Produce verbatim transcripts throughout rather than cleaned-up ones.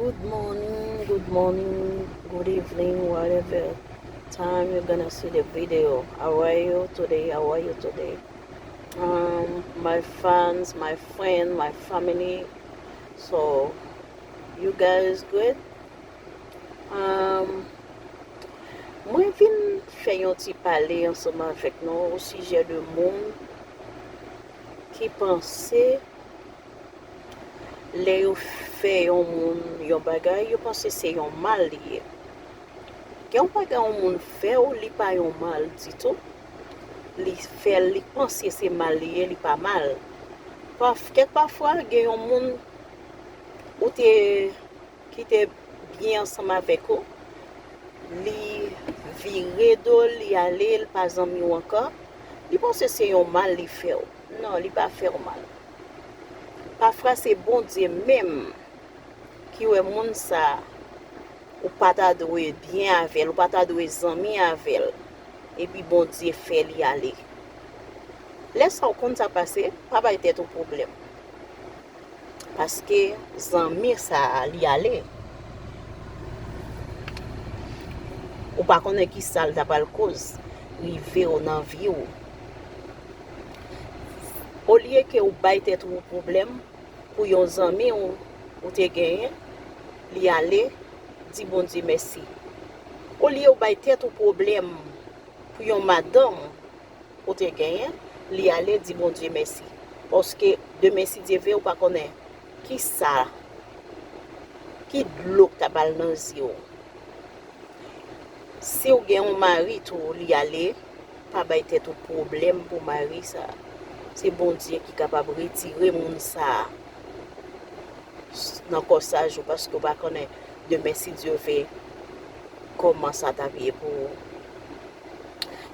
Good morning, good morning, good evening, whatever time you're gonna see the video. How are you today? How are you today? Um, my fans, my friend, my family. So, you guys good? Um, mwen vin fè yon ti pale ansanm avèk nou o sijè de moun ki panse lè yo fè yon moun yon bagay, yo panse se yon mal li ye. Gen yon bagay yon moun fè w, li pa yon mal ditou. Li fè l, li panse se mal li ye, li pa mal. Paf-, kèk pafwa, gen yon moun ou te ki te byen ansanm avèk ou, li vire do l, li ale, li pa zanmi w ankò, li panse se yon mal li fè w. Non, li pa fè w mal. Pafwa se Bondye menm ki wè moun sa a, ou pa ta dwe byen avè l, ou pa ta dwe zanmi avè l, epi Bondye fè li ale. Lè sa w konn sa pase, pa bay tèt ou pwoblèm. Paske zanmi sa a, li ale. Ou pa konnen ki sa l ta pral koz rive w nan vi w. Olye ke w bay tèt ou pwoblèm pou yon zanmi w ou te genyen, li ale, di Bondye mèsi. Olye w bay tèt ou pwoblèm pou yon madanm ou te genyen, li ale, di Bondye mèsi. Paske demen, si Dye vle, ou pa konnen ki sa, ki dlo k ta pral nan zye w. Si w gen yon mari tou, li ale, pa bay tèt ou pwoblèm pou mari sa. Se Bondye ki kapab retire moun sa nan kòsaj ou, paske w pa konnen demen, si Dye vle, kòman sa t ap ye pou ou.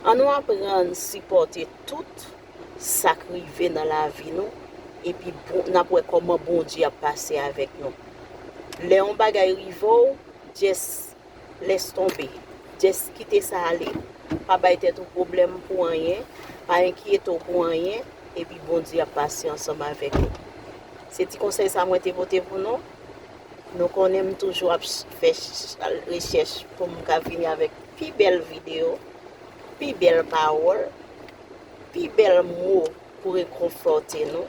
An nou aprann sipòte tout sa k rive nan lavi nou, epi bon, n ap wè kòman Bondye ap pase avèk nou. Lè yon bagay rive w, just laisse tomber. Just kite sa ale. Pa bay tèt ou pwoblèm pou anyen, pa enkyete w pou anyen, epi Bondye ap pase ansanm avèk ou. Se ti konsèy sa mwen te pote pou nou. Nou konnen m toujou ap ch-, fè ch-, rechèch pou m ka vini avèk pi bèl videyo, pi bèl pawòl, pi bèl mo pou rekonfòte nou.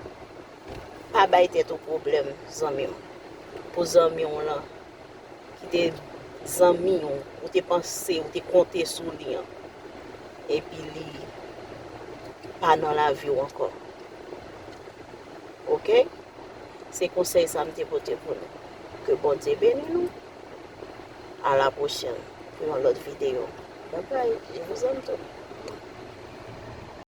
Pa bay tèt ou pwoblèm, zanmi m. Pou zanmi w lan, ki te zanmi w, ou te panse, ou te konte sou li an, epi li pa nan lavi w ankò. Oke? Se konsèy sa m te pote pou nou. Ke Bondye beni nou. À la prochaine pou yon lòt videyo. Bye bye. Je vous aime tous.